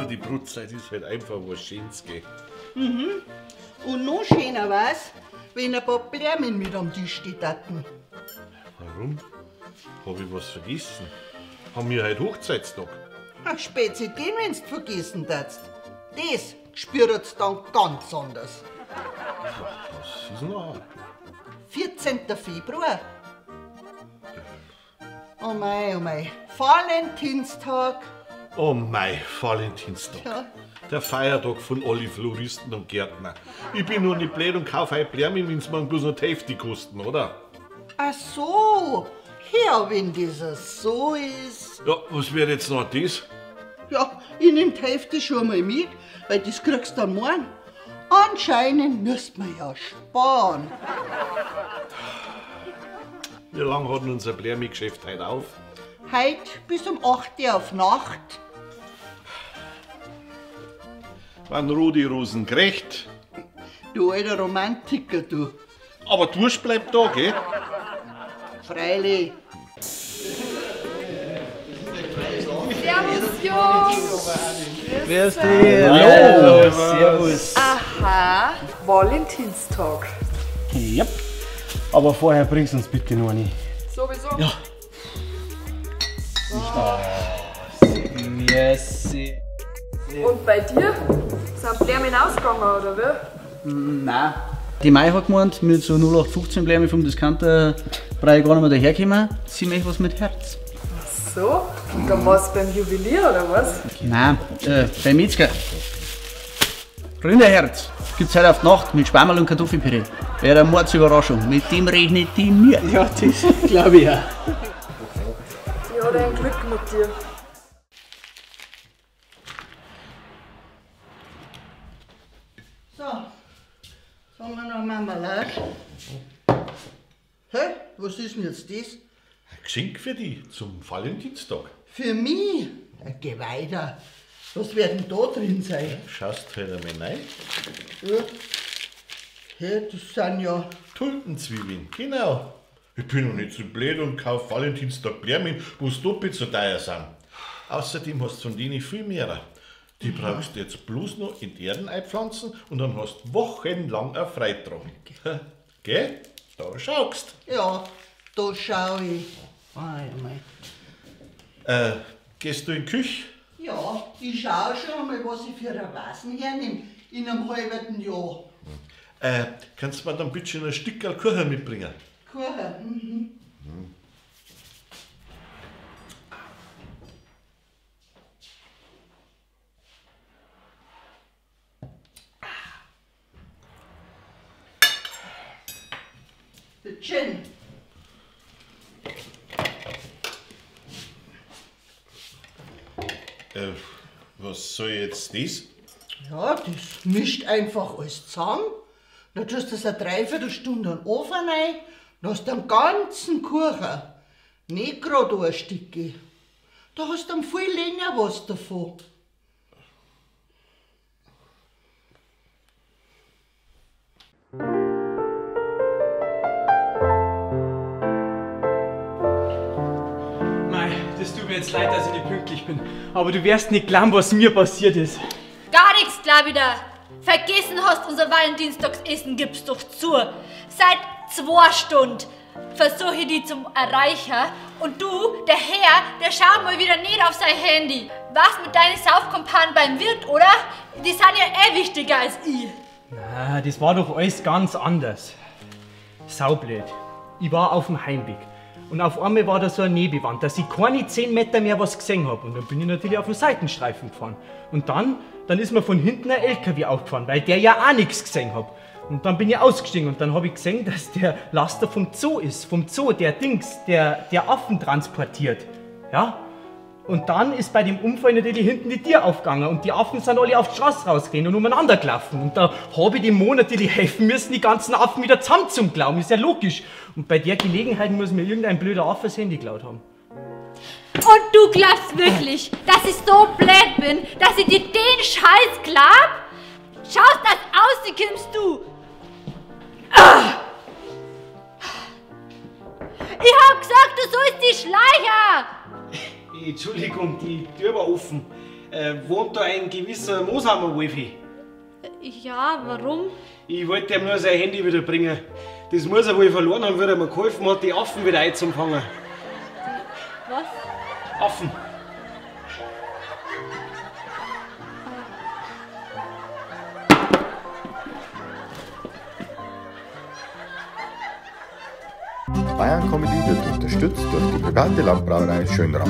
die Brotzeit ist halt einfach was Schönes, gell? Mhm. Und noch schöner war's, wenn ein paar Blumen mit am Tisch stehen taten. Warum? Hab ich was vergessen? Haben wir heute Hochzeitstag? Ach, Spezi, den, wenn's vergessen darfst. Das spürt's dann ganz anders. Was ist noch? 14. Februar. Oh mei, oh mei. Valentinstag. Oh mei, Valentinstag. Ja. Der Feiertag von alle Floristen und Gärtner. Ich bin nur nicht blöd und kaufe heute Blumen, wenn's mir bloß noch die Hälfte kosten, oder? Ach so. Ja, wenn das so ist. Ja, was wird jetzt noch das? Ja, ich nehm die Hälfte schon mal mit, weil das kriegst du dann morgen. Anscheinend müsst man ja sparen. Wie lange hat denn unser Blärmi-Geschäft heute auf? Heute bis um 8 Uhr auf Nacht. Wann rote Rosen gerecht? Du alter Romantiker, du. Aber Durst bleibt da, gell? Freilich. Servus, Jungs! Grüß dich! Hallo! Servus! Aha, Valentinstag. Yep. Aber vorher bringst du uns bitte noch eine. Sowieso? Ja. Oh. Merci. Und bei dir? Sind Blumen ausgegangen, oder wie? Nein. Die Mai hat gemeint, mit so 0815 Blumen vom Discounter brauche ich gar nicht mehr daherkommen. Sie möchte was mit Herz. Ach so? Und dann war's beim Juwelier, oder was? Nein, beim Metzger. Rinderherz gibt's heute auf die Nacht mit Schwammerl und Kartoffelpüree. Wäre eine Mordsüberraschung. Mit dem rechnet die mir. Ja, das glaube ich auch. Die hat ein Glück mit dir. So, jetzt haben wir noch Marmelade. Hä? Was ist denn jetzt das? Ein Geschenk für dich zum Valentinstag. Für mich? Geh weiter. Was wird denn da drin sein? Schaust halt einmal rein. Ja. Hä, das sind ja Tulpenzwiebeln, genau. Ich bin noch nicht so blöd und kauf Valentinstag Blumen, wo's doppelt so teuer sind. Außerdem hast du von denen viel mehr. Die brauchst du jetzt bloß noch in die Erden einpflanzen und dann hast du wochenlang eine Freude dran. Okay. Gell? Da schaust. Ja, da schau ich. Mei, mei. Gehst du in die Küche? Ja, ich schau schon einmal, was ich für eine Vasen hernehme in einem halben Jahr. Kannst du mir dann bitte schon ein Stück Kuchen mitbringen? Kuchen, mhm. Bitte. Was soll jetzt das? Ja, das mischt einfach alles zusammen. Dann tust du das eine Dreiviertelstunde in den Ofen rein, dann hast du einen ganzen Kuchen. Nicht gerade ein Stückchen. Da hast du dann viel länger was davon. Mei, das tut mir jetzt leid, dass ich nicht pünktlich bin. Aber du wirst nicht glauben, was mir passiert ist. Gar nichts, glaub ich dir. Vergessen hast unser Valentinstagsessen, gibst doch zu. Seit 2 Stunden versuche ich dich zum Erreichen und du, der Herr, der schaut mal wieder nicht auf sein Handy. Was mit deinen Saufkumpanen beim Wirt, oder? Die sind ja eh wichtiger als ich. Na, das war doch alles ganz anders. Saublöd. Ich war auf dem Heimweg. Und auf einmal war da so eine Nebelwand, dass ich keine 10 Meter mehr was gesehen hab. Und dann bin ich natürlich auf den Seitenstreifen gefahren. Und dann ist mir von hinten ein LKW aufgefahren, weil der ja auch nichts gesehen hat. Und dann bin ich ausgestiegen und dann hab ich gesehen, dass der Laster vom Zoo ist. Vom Zoo, der Dings, der Affen transportiert. Ja? Und dann ist bei dem Unfall natürlich hinten die Tür aufgegangen und die Affen sind alle auf die Straße rausgerannt und umeinander gelaufen. Und da hab ich dem Mo natürlich helfen müssen, die ganzen Affen wieder zusammen zu glauben. Ist ja logisch. Und bei der Gelegenheit muss mir irgendein blöder Affe das Handy geklaut haben. Und du glaubst wirklich, dass ich so blöd bin, dass ich dir den Scheiß glaub? Schaust das aus, die kimmst du! Ah! Ich hab gesagt, du sollst die schleichen! Entschuldigung, die Tür war offen. Wohnt da ein gewisser Mooshammer Wolfi? Ja, warum? Ich wollte ihm nur sein Handy wieder bringen. Das muss er wohl verloren haben, wie er mir geholfen hat, die Affen wieder einzufangen. Was? Affen. Bayern Comedy wird unterstützt durch die private Landbrauerei Schönrath.